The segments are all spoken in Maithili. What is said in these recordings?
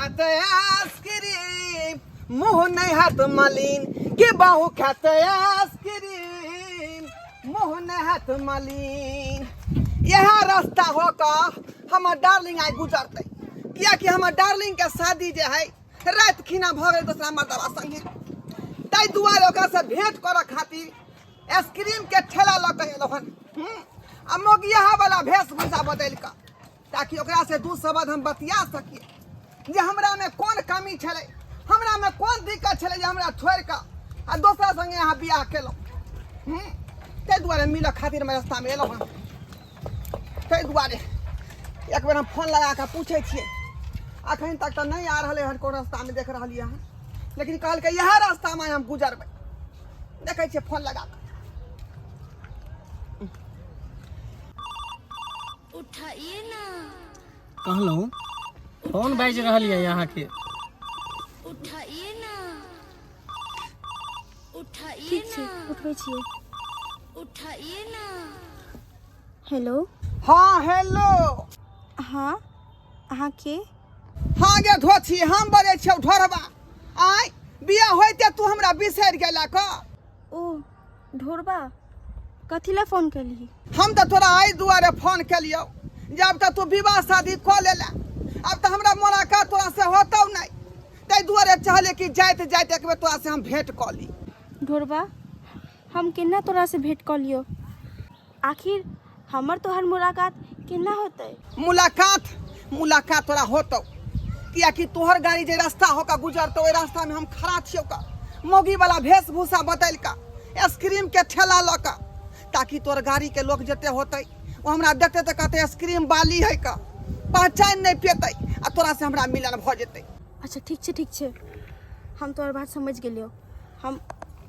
खात आइसक्रीम मुँह नहीं हाथ मलिन के बहु खात आइसक्रीम मुँह नहीं हाथ मलिन। यह रास्ता हो का हमर डार्लिंग आइ गुजरतै, कियाकि हमर डार्लिंग के शादी जे है राति खिना भऽ गेल दोसरा मर्दबा संगे, ताहि दुआरे ओकरा से भेंट करऽ खातिर आइसक्रीम के ठेला लऽ कऽ एलहुँ हन। आ मोगियाहा वाला वेशभूषा बदलि कऽ, ताकि ओकरा से दू शब्द हम बतिया सकिए जे हमरा में कोन कमी छलै, हमरा में कोन दिक्कत छलै जे हमरा छोड़ि कऽ आ दोसरा संगे अहाँ बियाह केलहुँ। ताहि दुआरे मिलऽ खातिर हम रास्तामे एलहुँ हन। ताहि दुआरे एक बेर हम फोन लगा कऽ पूछै छियै। अखन तक तऽ नहि आ रहलै हन, कोन रास्तामे देख रहलियै हन, लेकिन कहलकै इएह रास्तामे हम गुजरबै। देखै छियै फोन लगा कऽ। उठाइए ना। कहलहुँ फोन बाजि रहल यऽ अहाँके। उठाइए ना, उठाइए। ठीक छै। ना। उठबै छियै। उठाइए ना। हेलो। हाँ हेलो। हाँ, अहाँ के? हाँ गे धोछी, हम बजै छियौ ढोरबा। आँय, बियाह होइते तू हमरा बिसरि गेला कऽ? ओ ढोरबा, कथी लए फोन केलही? हम तऽ तोरा एहि दुआरे फोन केलियौ जे आब तऽ तू विवाह शादी कऽ लेला, आब तऽ हमरा मुलाकात तोरा से होतौ नहि, ताहि दुआरे चाहलियै कि जाइत जाइत एक बेर तोरा से हम भेंट कऽ ली। ढोरबा, हम केना तोरा से भेंट कऽ लियौ? आखिर हमर तोहर मुलाकात केना होतै? मुलाकात, मुलाकात तोरा होतौ, कियाकि तोहर गाड़ी जे रास्ता होकर गुजरतौ ओहि रास्तामे हम खड़ा छियौ का मौगी वाला वेशभूषा बदलि कऽ आइसक्रीम के ठेला लऽ कऽ, ताकि तोहर गाड़ी के लोग जते होतै ओ हमरा देखतै तऽ कहतै आइसक्रीम बाली है का, पहचानि नहि पेतै आ तोरा से हमरा मिलन भऽ जेतै। अच्छा ठीक छै, ठीक छै, हम तोहर बात समझ गेलियौ। हम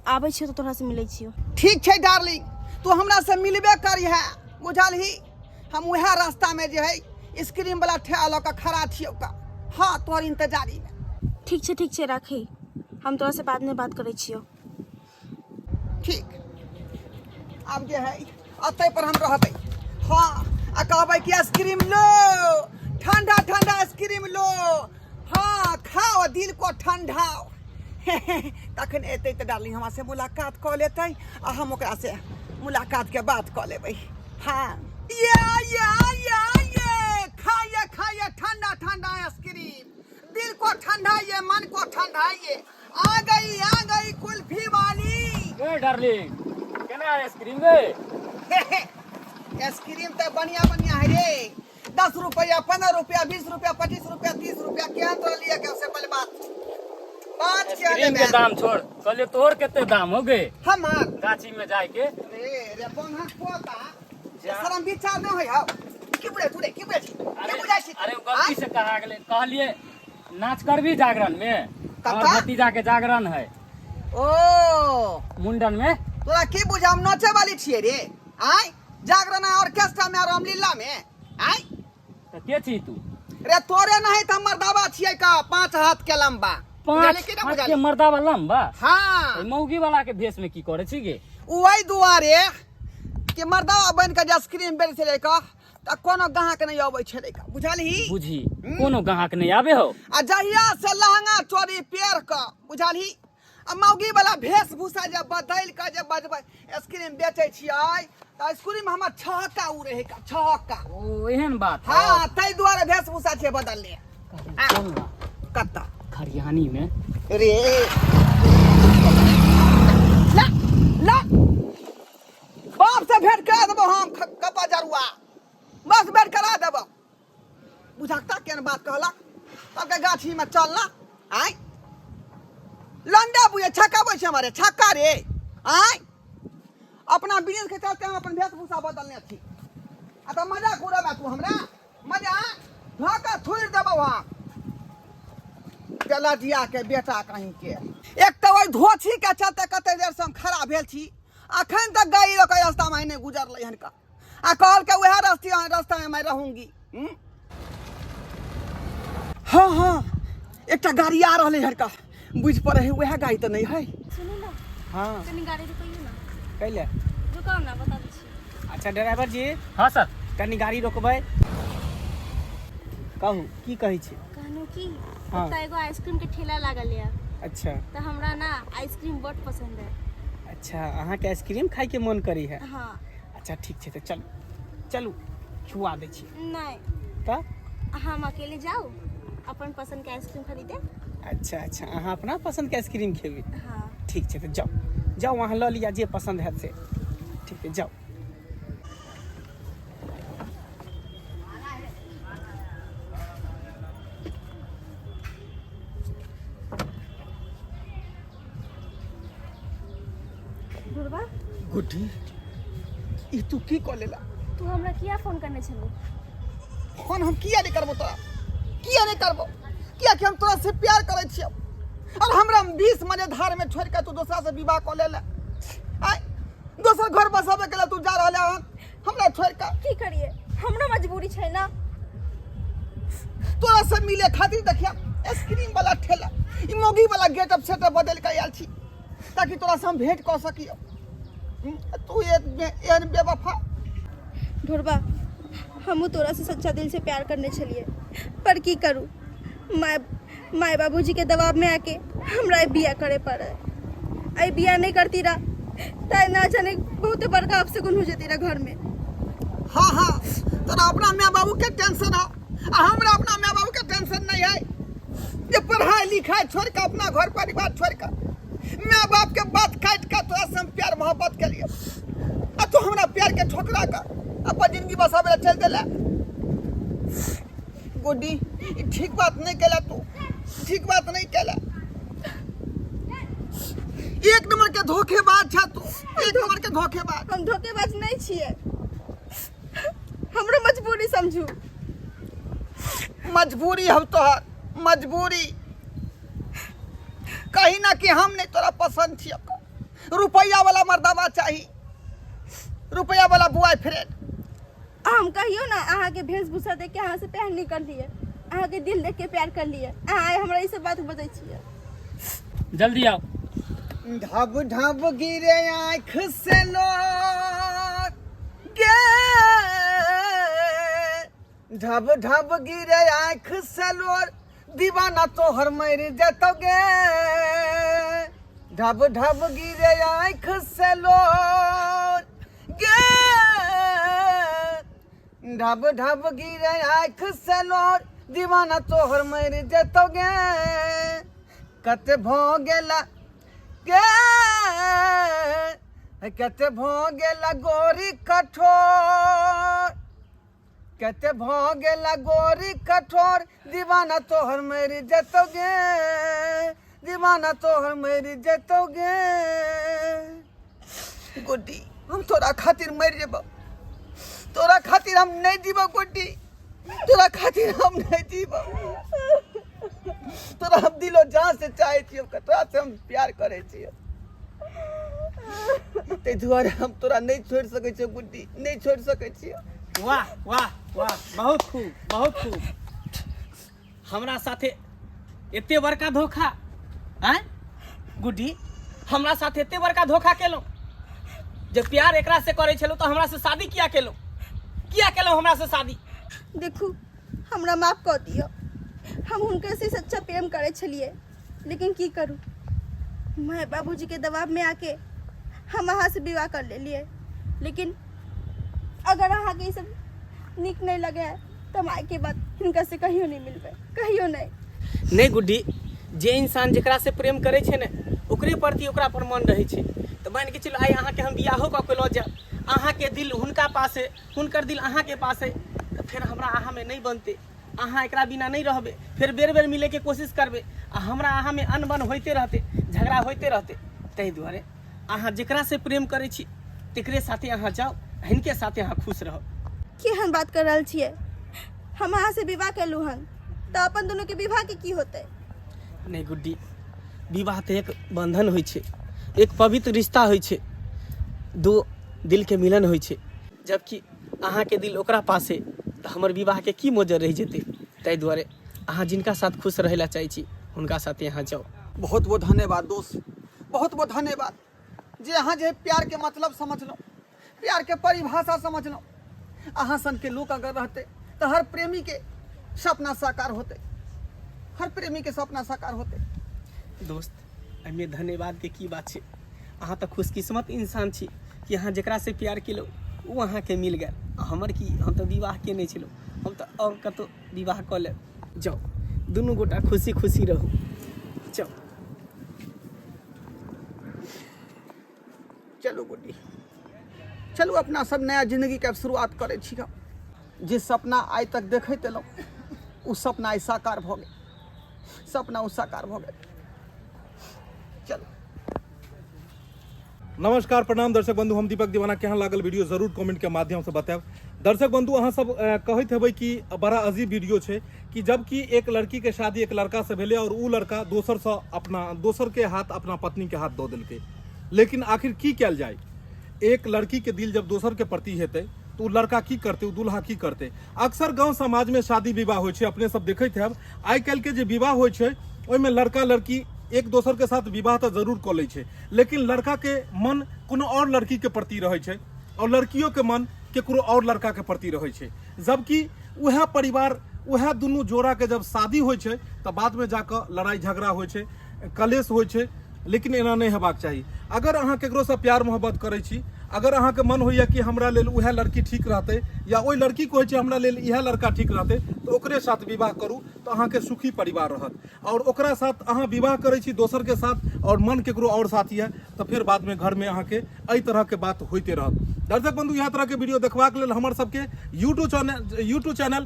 आबै छियौ तऽ तोरा से मिलै छियौ। ठीक छै डार्लिंग, तू हमरा से मिलबे करिहे, बुझलही? हम उएह रास्तामे जे है आइसक्रीम वाला ठेला लऽ कऽ खड़ा छियौ का, हाँ, तोहर इंतजारीमे। ठीक छै, ठीक छै, राखी, हम तोरा से बादमे बात करै छियौ। ठीक, आब जे है अतै पर हम रहबै, हाँ, आ कहबै कि आइसक्रीम लो, ठंडा ठंडा आइसक्रीम लो, हाँ खाओ दिल को ठंडाओ। तखन एतै तऽ डार्लिंग हमरा से मुलाकात कऽ लेतै आ हम ओकरा से मुलाकात के बात कऽ लेबै। हाँ ये ये ये ये खाइए खाइए ठंडा ठंडा आइसक्रीम, दिल को ठंडाइए मन को ठंडाइए, आ गई कुल्फी वाली। ए डार्लिंग, केना आइसक्रीम गे? आइसक्रीम तऽ बढ़िया बढ़िया है रे, 10 रुपया 15 रुपया 20 रुपया 25 रुपया 30 रुपया, केहन तोरा लिए के से पहले बात पाँच के आइसक्रीम के दाम छोड़, कहलिए तोहर कते दाम हो गे? हमार गाछी में जाय के। रे रे बंधा पोता, शरम विचार न होय हौ की बुझै तू रे, की बुझै छी, की बुझै छी? अरे गलती से कहा गेलै, कहलिए नाच करबी जागरण में? कतऽ? हमर भतीजा के जागरण है। ओ मुंडन में। तोरा की बुझा हम नाचे वाली छियै रे? आय जागरण ऑर्केस्ट्रा में और रामलीला में? आय तऽ के छी तू रे? तोरे नहीं तऽ हमर दावा छियै का 5 हाथ के लंबा। 5 बुझलही कि नहि हाथ के बुझलही? मर्दावा लंबा? हाँ। ए मौगी वाला के भेष में की करे छी गे? वही दुआरे कि मर्दावा बन के जे आइसक्रीम बेच छलै का तऽ कोनो ग्राहक नहि अबै छलै का, बुझलही? बुझी कोनो ग्राहक नहि आबे हो। आ जहिया से लहंगा चोरी पेर कऽ, बुझलही, आ मौगी वाला वेशभूषा जे बदलि कऽ जे बजबै आइसक्रीम बेचै छियै तऽ आइसक्रीम हमर छहक्का उड़े है का, छहक्का। ओ एहन बात है? हाँ, ताहि दुआरे वेशभूषा छै बदलले। कोन बा? कतऽ? खरिहानी में। रे ला ला, बाप से भेंट करा देबो हम, कपा जरुआ बस भेंट करा देबो। बुझकता केहन बात कहलक, कहलकै गाछी में चल ना। आय लंडा बुझे छक्का बोल छै हमारे छक्का रे। आय अपना बिजनेस के चलते हम अपन वेशभूषा बदलने छी, आ तऽ मजाक उड़ेबा तू हमरा? मजा धोका थुरि देबौ हम गलजिया के बेटा कहीं के। एक तऽ ओहि धोछी के चलते कते देर से हम खड़ा भेल छी, अखन तक गाड़ी लऽ कऽ रास्ता में नहि गुजरलै हन का, आ कहलकै उएह रास्ता में मैं रहूंगी। हाँ हाँ, एकटा गाड़ी आ रहलै हन का, बुझि पड़ै है उएह गाड़ी तऽ नहि है। सुनू ना। हाँ। कनी गाड़ी रुकैयौ ना। कैले? रुकाउ ना, बता दै छी। अच्छा ड्राइवर जी। हाँ सर। कनी गाड़ी रोकबै। कहू की कहै छी? कहलहुँ कि हाँ। ओतऽ एगो आइसक्रीम के ठेला लागल यऽ। अच्छा। तऽ हमरा ना आइसक्रीम बड पसंद है। अच्छा, अहाँके आइसक्रीम खाइके मन करी है? हाँ। अच्छा ठीक छै, तऽ चलू चलू छुआ दै छी। नहीं। तऽ हम अकेले जाउ अपन पसंद के आइसक्रीम खरीदे। अच्छा अच्छा, अहाँ अपना पसंद के आइसक्रीम खेबै? हाँ। ठीक छै, तऽ जाउ जाउ, अहाँ लऽ लिअ जे पसंद हैत से। ठीक छै, जाउ। गुरबा। गुड्डी, ई तू की कऽ लेला? तू हमरा किया फोन करने छलू? फोन हम किया नहीं करबो तोरा? किया नहीं करबो? किया कि हम तोरा से प्यार करै छियौ और हमरा 20 मजे धार में छोड़ के तू दोसरा से विवाह कऽ लेला। आय दोसर घर बसाबे के लिए तू जा रहल हन हमरा छोड़ के। की करिए, हमरो मजबूरी छै ना। तोरा से मिले खातिर देखिया आइसक्रीम वाला ठेला ई मोगी वाला गेटअप सेटअप बदल के आयल छी ताकि तोरा से हम भेंट कऽ सकियो। तू एक एहन बेवफा। ढोरबा, हमहूँ तोरा से सच्चा दिल से प्यार करने छलिए, पर की करूँ, माय माय बाबूजी के दबाव में आके हमरा बिया करे पड़े। आई बिया नहीं करती रहा त ना जाने बहुत बड़का अपशगुन हो जती रहा घर में। हाँ हाँ, तोरा अपना माय बाबू के टेंशन हो आ हमरा अपना माय बाबू के टेंशन नहीं है जे पढ़ाई लिखाई छोड़ के अपना घर परिवार छोड़ के माय बाप के बात काट के तोरा से हम प्यार मोहब्बत के लिए आ तू हमरा प्यार के ठोकरा के अपन जिंदगी बसावे ला चल देला। गुड्डी, ई ठीक बात नहीं केला तू, ठीक बात नहीं केला। एक नंबर के धोखेबाज छा तू, एक नंबर के धोखेबाज। हम धोखेबाज नहीं छिए, हमरो मजबूरी समझू। मजबूरी हम तोहर मजबूरी कहीं ना कि हम नहीं तोरा पसंद छियो। रुपया वाला मर्दावा चाही, रुपया वाला बॉयफ्रेंड। हम कहियो ना अहाँ के वेशभूषा देख के अहाँ से प्यार नहीं कर लिए, अहाँ के दिल देख के प्यार कर लिए। अहाँ हमरा ई सब बात बजै छियै। जल्दी आओ। ढब ढब गिरे आँख से लोर गे, ढब ढब गिरे आँख से लोर, दीवाना तोहर मर जतो गे। ढब ढब गिरे आँख से लोर गे, ढब ढब गिरे आँख से लोर, दीवाना तोहर मर जतो गे। कते भ गेला गे, कते भ गेला गोरी कठोर, कते भ गेला गोरी कठोर, दीवाना तोहर मर जतो गे, दीवाना तोहर मर जतो गे। गुड्डी, हम तोरा खातिर मर जेबो, तोरा खातिर हम नहीं जीबो गुड्डी, तोरा खातिर हम नहीं जीबो। तोरा हम दिलो जान से चाहे छियो, तोरा से हम प्यार करे छियो, ताहि दुआरे हम तोरा नहीं छोड़ सकै छियो गुड्डी, नहीं छोड़ सकै छियो। वाह वाह वाह, बहुत खूब बहुत खूब। हमरा साथे एते बड़का धोखा आँय गुड्डी, हमरा साथे एते बड़का धोखा केलहुँ। जे प्यार एकरा से करै छलहुँ तऽ हमरा से शादी किया केलहुँ, किया केलहुँ हमरा से शादी? देखू हमरा माफ कऽ दियौ, हम हुनकर से सच्चा प्रेम करै छलियै, लेकिन की करू, माय बाबूजी के दबाव में आके हम अहाँ से विवाह कर लेलियै। लेकिन अगर अहाँके ई सब नीक नहीं लगे तऽ हम आइके बाद हिनका से कहियो नहीं मिलबै, कहियो नहीं। नहीं गुड्डी, जे इंसान जेकरा से प्रेम करै छै ने ओकरे प्रति ओकरा पर मन रहै छै। तऽ मानि के चलू आइ अहाँके हम बियाहो कऽ के लऽ जायब, अहाँके दिल हुनका पास है, हुनकर दिल अहाँके पास है, तऽ फेर हमरा अहाँमे नहि बनतै, अहाँ एकरा बिना नहि रहबै, फेर बेर बेर मिलैके कोशिश करबै आ हमरा अहाँमे अनबन होइते रहतै, झगड़ा होइते रहतै। ताहि दुआरे अहाँ जेकरा से प्रेम करै छी तेकरे साथे अहाँ जाउ, हिनके साथे अहाँ खुश रहब। केहन बात कर रहल छियै, हम अहाँ से विवाह केलहुँ हन तऽ अपन दुनू के विवाह के की होतै? नहि गुड्डी, विवाह तऽ एक बंधन होइ छै, एक पवित्र रिश्ता होइ छै, दो दिल के मिलन होइ छै। जबकि अहाँके दिल ओकरा पास है तऽ हमर विवाहके की मोजर रहि जेतै। ताहि दुआरे अहाँ जिनका साथ खुश रहै लए चाहै छी हुनका साथे अहाँ जाउ। बहुत बहुत धन्यवाद दोस्त, बहुत बहुत धन्यवाद जे अहाँ जे प्यार के मतलब समझलहुँ, प्यार के परिभाषा समझलहुँ। अहाँ सन के लोक अगर रहते तऽ हर प्रेमी के सपना साकार होते, हर प्रेमी के सपना साकार होते। दोस्त, एहिमे धन्यवाद के की बात छै? अहाँ तऽ खुशकिस्मत इंसान छी कि अहाँ जकरासँ प्यार केलहुँ ओ अहाँके मिल गेल। आ हमर की, हम तऽ विवाह केने छलहुँ, हम तऽ आओर कतहु विवाह कऽ लेब। जाउ, दुनू गोटा खुशी खुशी रहू। जाउ। चलू गुड्डी, चलू, अपना सब नया जिंदगी के शुरुआत करै छी। हम जे सपना आइ तक देखैत एलहुँ ओ सपना आइ साकार भऽ गेल, सपना ओ साकार भऽ गेल। चलू। नमस्कार, प्रणाम दर्शक बंधु, हम दीपक दीवाना। केहन लागल वीडियो जरूर कमेंट के माध्यम से बतायब। दर्शक बंधु, अहाँ सब कहैत हेबै कि बड़ा अजीब वीडियो छै कि जबकि एक लड़की के शादी एक लड़का से भेलै और उ लड़का दोसर से अपना दोसर के हाथ अपना पत्नी के हाथ दऽ देलकै। लेकिन आखिर की कयल जाय? एक लड़की के दिल जब दोसर के प्रति हेतै तो उ लड़का की करतै, उ दूल्हा की करतै? अक्सर गांव समाज में शादी विवाह होइ छै, अपने सब देखैत हैब। आइ काल्हि के जे विवाह होइ छै ओहिमे लड़का लड़की एक दोसर के साथ विवाह तऽ जरूर कऽ लै छै, लेकिन लड़का के मन कोनो और लड़की के प्रति रहै छै और लड़कियों के मन केकरो और लड़का के प्रति रहै छै। जबकि उएह परिवार, उएह दुनू जोड़ा के जब शादी होइ छै तऽ बाद में जाकऽ लड़ाई झगड़ा होइ छै, कलेश होइ छै। लेकिन एना नहि हेबाक चाही। अगर अहाँ केकरोसँ प्यार मोहब्बत करै छी, अगर अहाँके मन होइए कि हमरा लेल उएह लड़की ठीक रहतै, या ओहि लड़कीके होइ छै हमरा लेल इएह लड़का ठीक रहतै, तऽ ओकरे साथ विवाह करू तऽ अहाँके सुखी परिवार रहत। आओर ओकरा साथ अहाँ विवाह करै छी दोसरके साथ आओर मन केकरो आओर साथ यऽ, तऽ फेर बादमे घरमे अहाँके एहि तरहके बात होइते रहत। दर्शक बंधु, इएह तरहके वीडियो देखबाक लेल हमर सबके यूट्यूब चैनल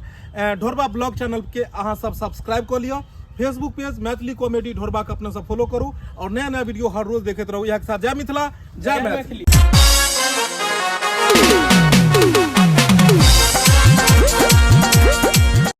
ढोरबा ब्लॉग चैनलके अहाँ सब सब्सक्राइब कऽ लिअ। फेसबुक पेज मैथिली कॉमेडी ढोरबा के अपना सब फॉलो करू और नया नया वीडियो हर रोज देखैत रहू। इएह के साथ जय मिथिला, जय मैथिली।